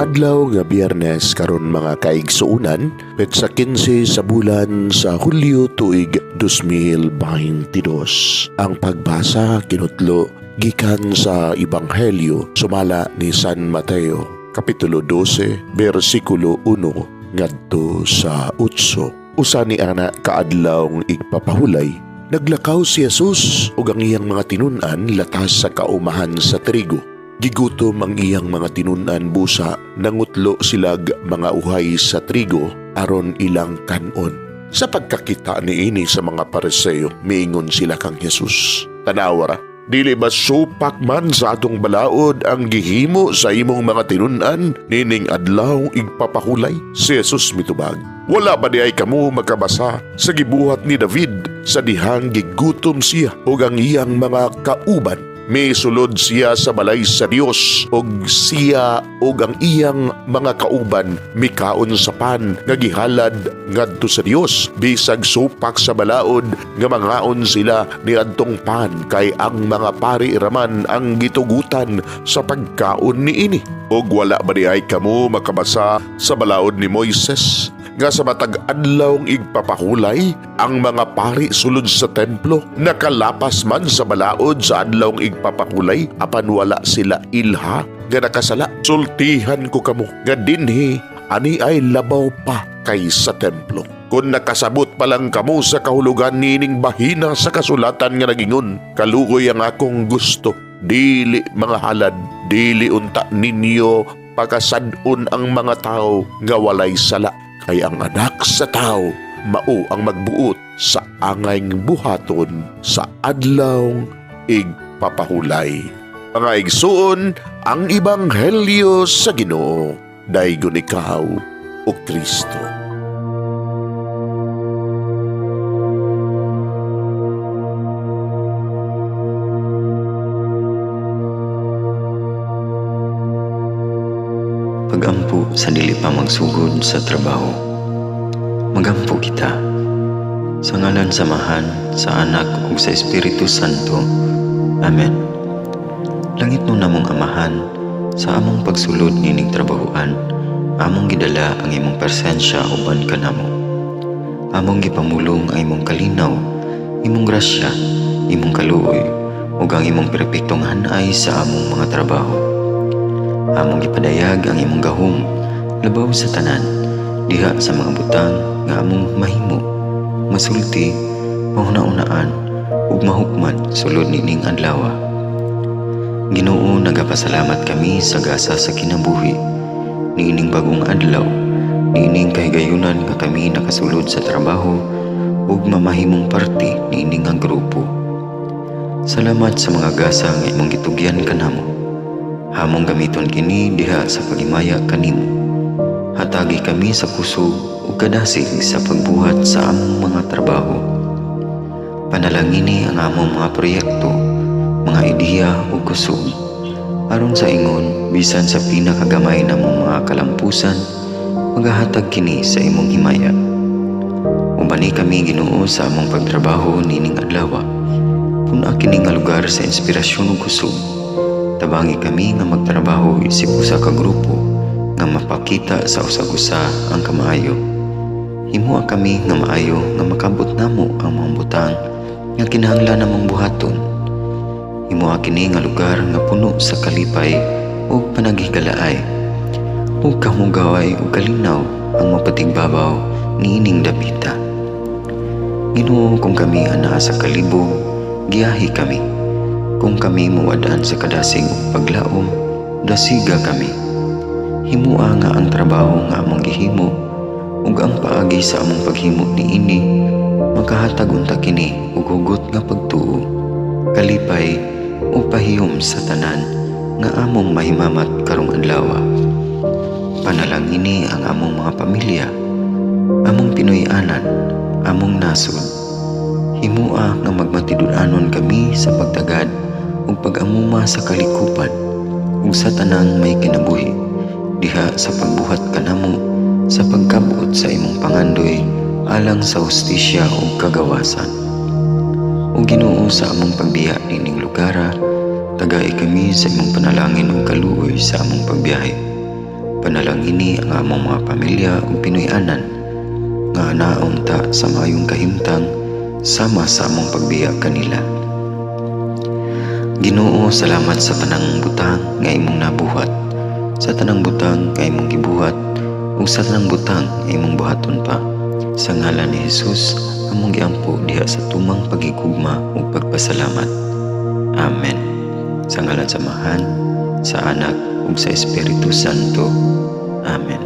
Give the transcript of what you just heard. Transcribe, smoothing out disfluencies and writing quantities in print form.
Adlaw nga Biyernes karon, mga kaigsuunan, petsa 15 sa bulan sa Hulyo, tuig 2022. Ang pagbasa kinutlo gikan sa Ebanghelyo sumala ni San Mateo, Kapitulo 12, versikulo 1 ngadto sa 8. Usa ni ana kaadlawng igpapahulay, naglakaw si Jesus ug ang iyang mga tinun-an latas sa kaumahan sa trigo. Gigutom ang iyang mga tinun-an, busa nangutlo silag mga uhay sa trigo aron ilang kanon. Sa pagkakita niini sa mga Pariseo, miingon sila kang Jesus, "Tanawa ra, dili ba supak man sa atong balaod ang gihimo sa imong mga tinun-an nining adlaw igpapahulay?" Si Jesus mitubag, "Wala ba diay kamo makabasa sa gibuhat ni David sa dihang gigutom siya ug ang iyang mga kauban? Misulod siya sa balay sa Dios ug siya ug ang iyang mga kauban mikaon sa pan nga gihalad ngadto sa Dios, bisag supak sa balaod nga mangaon sila niadtong pan, kay ang mga pari raman ang gitugutan sa pagkaon niini. Ug wala ba diay kamo makabasa sa balaod ni Moises nga sa matag adlawng igpapahulay ang mga pari sulod sa templo nakalapas man sa balaod sa adlawng igpapahulay, apan wala sila ilha nga nakasala? Sultihan ko kamo nga dinhi ani ay labaw pa kaysa templo. Kung nakasabot pa lang kamo sa kahulugan nining bahina sa kasulatan nga nagingon, 'Kaluoy ang akong gusto, dili mga halad,' dili unta ninyo pakasad-on ang mga tao nga walay sala. Kay ang Anak sa Tao mao ang magbuot sa angayng buhaton sa adlaw igpapahulay." Mga igsuon, ang Ebanghelyo sa Ginoo. Daygon ikaw, o Kristo. Pagampo sa dili pa magsugod sa trabaho. Magampo kita. Sa ngalan sa Amahan, sa Anak ug sa Espiritu Santo. Amen. Langitnon namong Amahan, sa among pagsulod nining trabahoan, among gidala ang imong presensya uban kanamo. Among gipamulong ang imong kalinaw, imong grasya, imong kaluoy, ug ang imong perpektong hanay sa among mga trabaho. Among gipadayag ang imong gahom labaw sa tanan diha sa mga butang nga among mahimo, masulti, mahuna-unaan ug mahukman sulod nining adlaw. Ginoo, nagapasalamat kami sa gasa sa kinabuhi niining bagong adlaw, niining kahigayunan nga kami nakasulod sa trabaho ug mamahimong parte niini nga grupo. Salamat sa mga gasa nga imong gitugyan kanamo. Among gamiton kini diha sa paghimaya kanimo. Hatagi kami sa kusog ug kadasig sa pagbuhat sa among mga trabaho. Panalangini ang among mga proyekto, mga ideya ug kusog. Aron sa ingon, bisan sa pinakagamay namong mga kalampusan, magahatag kini sa imong himaya. Ubani kami, Ginoo, sa among pagtrabaho nining adlaw. Pun-a kini nga lugar sa inspirasyon ug kusog. Tabangi kami nga magtrabaho isip usa ka grupo nga mapakita sa usag-usa ang kamaayo. Himoa kami nga maayo nga makabot namo ang mga butang nga kinahanglan namong buhaton. Himoa kini nga lugar nga puno sa kalipay ug panaghigalaay. Ug kamugaway ug kalinaw ang mapatigbabaw niining dapita. Ginoo, kung kami anaa sa kalibog, giyahi kami. Kung kami muwad-an sa kadasig ug paglaom, dasiga kami. Himoa nga ang trabaho nga among gihimo ug ang paagi sa among paghimo niini makahatag unta kini og hugot nga pagtuo, kalipay ug pahiyom sa tanan nga among mahimamat karong adlaw. Panalangini ang among mga pamilya, among Pinoy-anan, among nasod. Himoa nga magmatinud-anon kami sa pagtagad ug pag-amuma sa kalikupan ug sa tanang may kinabuhi diha sa pagbuhat kanamo sa pagkabot sa imong pangandoy alang sa hustisya ug kagawasan. O Ginoo, sa among pagbiya nining lugara, tagai kami sa imong panalangin ug kaluoy sa among pagbiyahe. Panalangini ang among mga pamilya ug Pinoy-anan nga anaon ta sa maayong kahimtang sama sa among pagbiya kanila. Ginoo, salamat sa tanang butang nga imong nabuhat, sa tanang butang nga imong gibuhat, ug sa tanang butang nga imong buhaton pa. Sa ngalan ni Jesus, among giampo diha sa tumang paghigugma ug pagpasalamat. Amen. Sa ngalan sa Amahan, sa Anak ug sa Espiritu Santo. Amen.